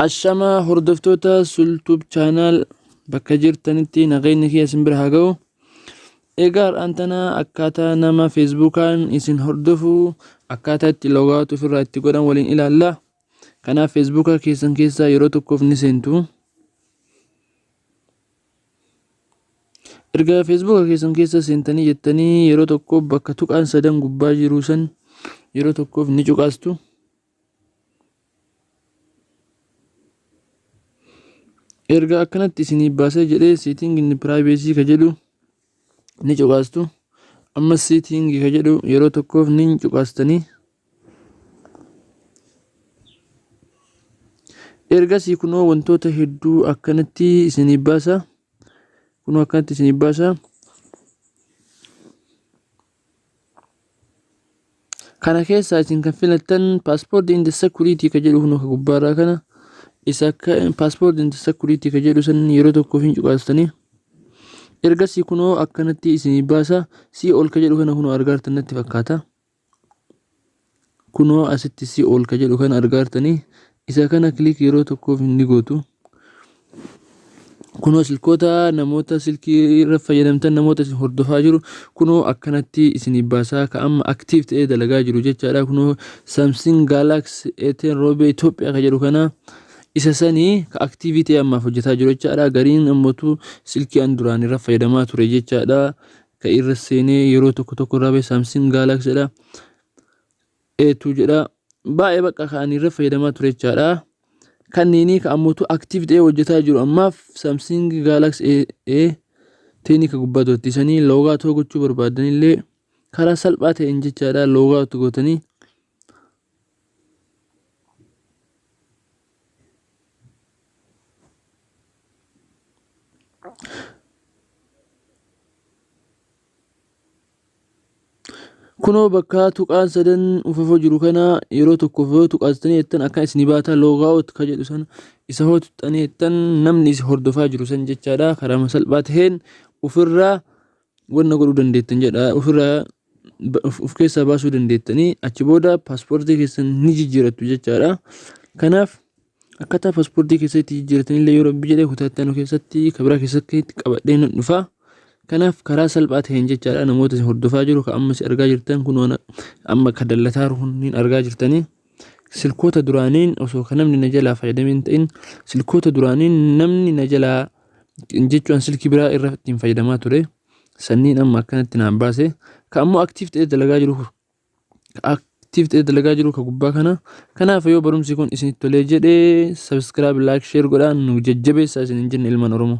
Ashamaa hordoftoota Sultube Channel bakka jirtanitti nageenyi kiyya isin bira haa ga'u. Egaa har'aan tana akkaataa nama Facebookaan isin hordofu akkaataa itti logout ofirraa itti godhan waliin ilaalla. Kanaaf Facebooka keessan keessaa yeroo tokkoof ni seentu. Erga Facebooka keessan keessa seentanii jettanii yeroo tokko bakka tuqaan sadan gubbaa jiru san yeroo tokkoof ni cuqaastu. Erga akkanatti isinii baasee jedhee setting in privacy ka jedhu ni cuqaastu. Ammas setting ka jedhu yeroo tokkoof ni cuqaastanii. Ergasii kunoo wantoota hedduu akkanatti isinii baasa. Kunoo akkanatti isinii baasa. Kana keessaa isin kan filattan passport and security ka jedhu kunoo ka gubbaarraa kana isa akka passport and security ka jedhu san yeroo tokkoof hin cuqaastanii. Ergasii kunoo akkanatti isinii baasa. See all ka jedhu kana kunoo argaartan natti fakkaata. Kunoo asitti see all ka jedhu kana argaartanii isa kana click yeroo tokkoof ni gootu. Kunoo silkoota namoota silkii irra fayyadamtan namoota isin hordofaa jiru kunoo akkanatti isinii baasaa ka amma active ta'ee dalagaa jiru jechaadha. Kunoo Samsung Galaxy A10 Roobee Itoophiyaa ka jedhu kana isa sanii ka active ta'ee ammaaf hojjetaa jiru jechaadha. Gariin ammootu silkii an duraan irra fayyadamaa ture jechaadha. Ka irra seenee yeroo tokko tokko irraa ba'e Samsung Galaxy dha. A2 jedha. Baay'ee bakka ka ani irra fayyadamaa ture jechaadha. Kanneenii ka ammootu active ta'ee hojjetaa jiru ammaaf Samsung Galaxy A10 ka gubbaa duratti isanii logout gochuu barbaadanillee karaa salphaa ta'een jechaadha logout gootanii. Kunoo bakka tuqaan sadan ufafoo jiru kana yeroo tokkoof yoo tuqaastanii jettan akka isinii baata logout ka jedhu sana isa hoo tuqxanii jettan namni isin hordofaa jiru san jechaadha karaa salphaa ta'een ofirraa wanna godhuu dandeettan jedha ofirraa of keessaa baasuu dandeettanii achi booda paaspoortii keessan ni jijjiirattu jechaadha. Kanaaf akkaataa paaspoortii keessatti jijjiiratan illee yoo rabbi jedhee kutaa itti aanu keessatti kabiraa keessatti qabadhee nan dhufa. Kanaaf karaa salphaa ta'een jechaadha namoota isin hordofaa jiru kan amma isin argaa jirtan kun amma ka dallataa jiru kunniin argaa jirtanii. Silkoota duraaniin osoo kan namni na jalaa fayyadamee hin ta'in silkoota duraaniin namni na jalaa jechuun silkii biraa irra ittiin fayyadamaa ture. Sanniin amma akkanatti naan baase. Kan ammoo active ta'ee dalagaa jiru active ta'ee dalagaa jiru ka gubbaa kana. Kanaaf yoo barumsi kun isinitti tolee jedhee subscribe, like, share godhaa nu jajjabeessaa isin hin jenne ilmaan Oromoo.